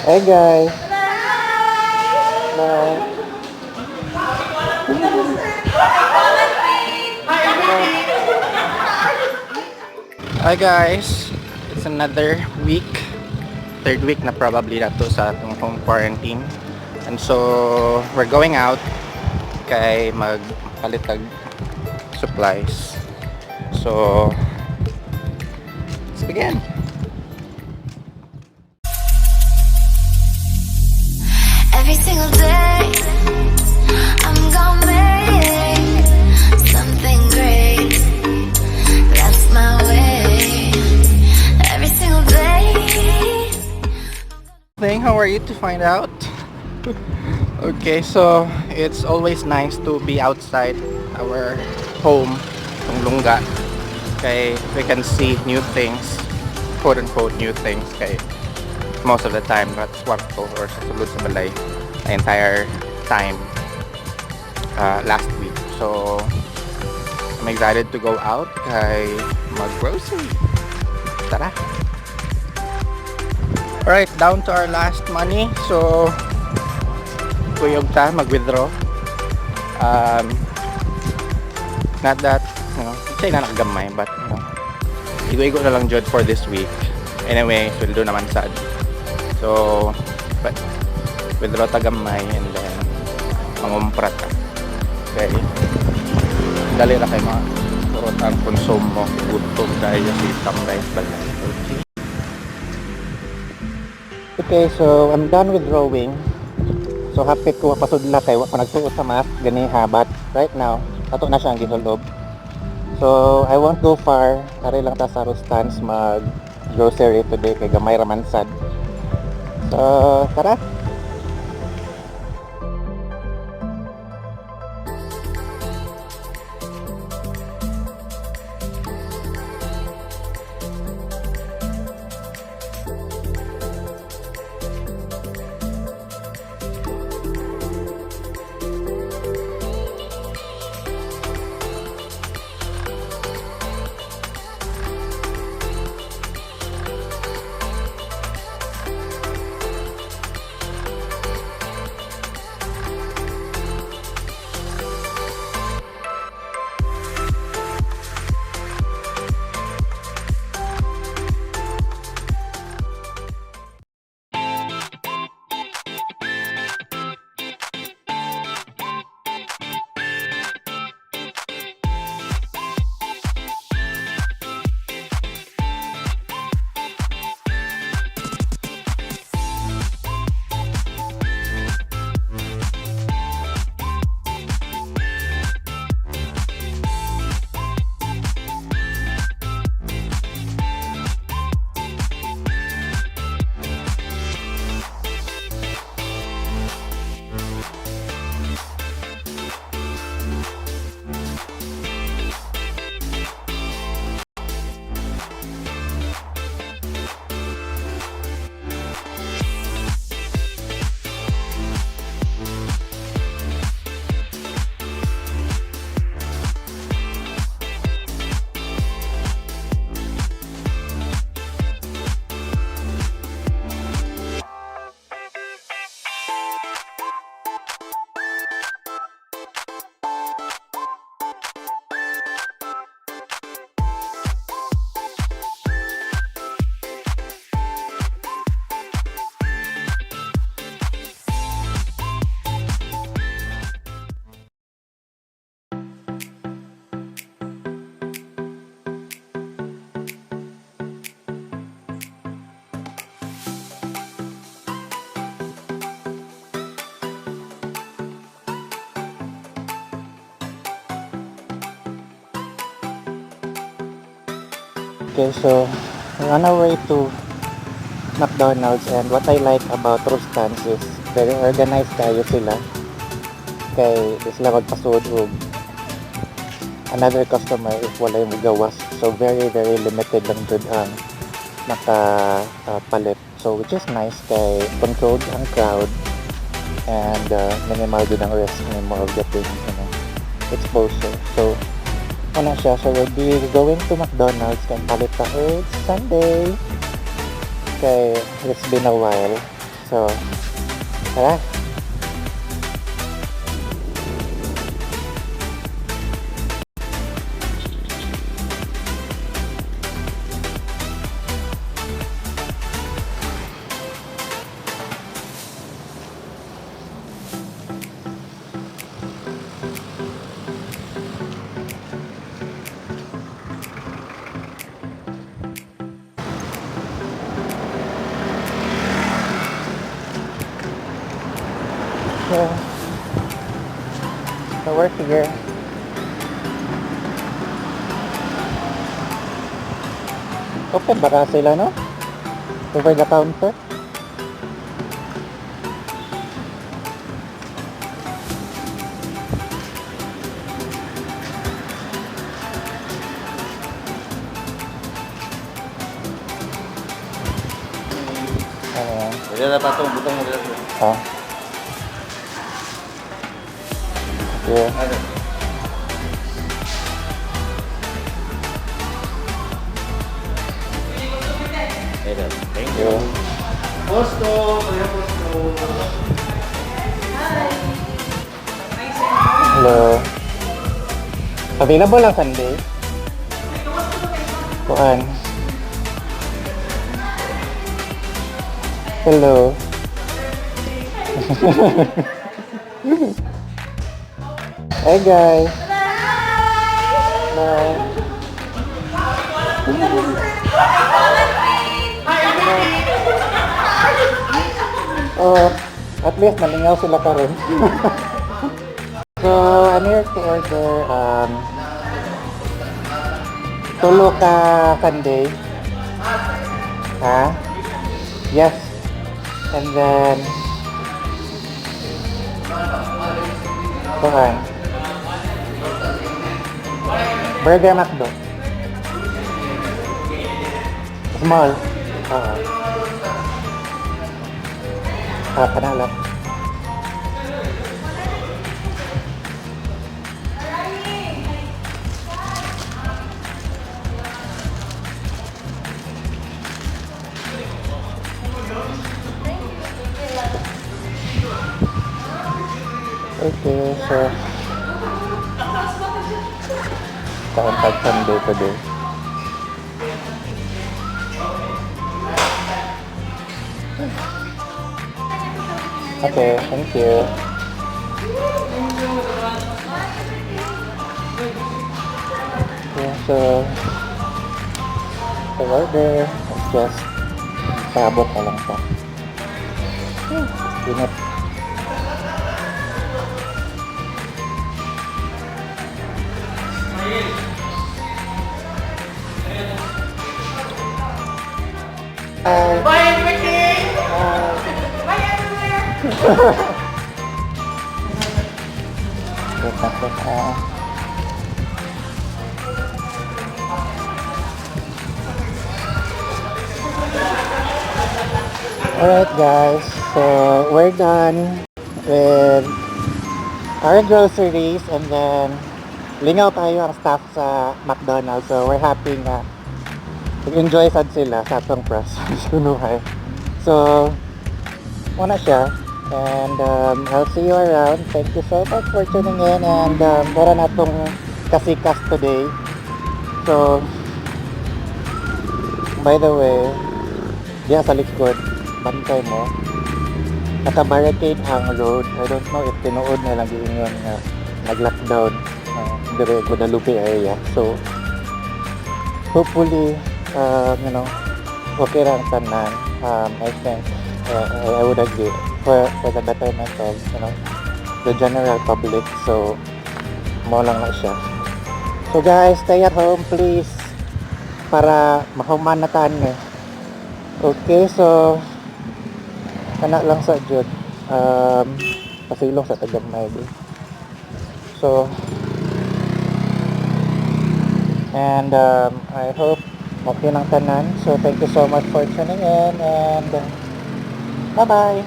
Hi, guys. Bye. Hi, guys. It's another week. Third week na probably na to sa atong home quarantine. And so, we're going out kay magpalit og supplies. So, let's begin. Every single day, I'm gonna make something great. That's my way. Every single day. Thing, how are you to find out? Okay, so it's always nice to be outside our home, itong lungga. Kay we can see new things, quote unquote new things, kay most of the time that's kwarto or sa sulod sa balay the entire time last week. So I'm excited to go out kay mag-grocery. Tara! Alright, down to our last money. So, kuyog ta, mag-withdraw. Not that, siya na nakagamay, but, igo-igo na lang jud for this week. Anyway, sweldo naman sad. So, but, withdraw ta gamay and then, mangumpra ta. Okay. Dali ra kay mga kurot ang konsumo. Gutom kayo si tambay balay. Okay. Okay, so I'm done with drawing. So hapit ko pasudla kay wa pa nagsuot sa mask ganiha, but right now ato na siya ang gisulob. So I won't go far. Ari lang ta sa Rustans mag grocery today kay gamay ra man sad. So tara. Okay, so we're on our way to McDonald's, and what I like about Rustans is very organized kayo sila. Kay di sila magpasud og another customer if walay mugawas. So very, very limited lang jud ang makapalit. So which is nice kay controlled ang crowd and minimal din ang risk nimo of getting exposure. So ano siya, so we'll be going to McDonald's kay palit ta. Oh, it's Sunday. Kay it's been a while. So, tara. So we're here. Open ba ka sila, no? Over the counter? Ano yan? Pwede na patong, butong mo dito. Ah. Yeah. Ano? Thank you. Yeah. Posto, kuya posto. Hello. Available lang Sunday? Kuan. Hello. Hi, guys. Bye. Oh, at least nalingaw sila karon. So, I'm here to order tulo ka sundae. Ha? Yes. And then, kuan. Burger McDo. Small. Oo. Ah, kanalap. Okay, so kaon tag sundae today. Okay, thank you. Okay, so the order is just paabot na lang to. Ingat. Bye. Bye, everything! Bye, everywhere! Wait lang po. Ah. Alright guys, so we're done with our groceries and then lingaw tayo ang staff sa McDonald's. So we're happy nga nag-enjoy sad sila sa atong press. Sunuhay. So, mao na siya. And I'll see you around. Thank you so much for tuning in and mura na atong kasikas today. So, by the way, diya sa likod, bantay mo, naka-barricade ang road. I don't know if tinuod na lang yun nga nag-lockdown dire Guadalupe area. So, hopefully, okay ra ang tanan. I think, I would agree for the betterment of the general public. So, mao lang na siya. So guys, stay at home, please, para mahuman na ta ni. Okay, so kana lang sa jud. Pasilong sa tagamay di. So and I hope okay lang tanan. So thank you so much for tuning in and bye-bye.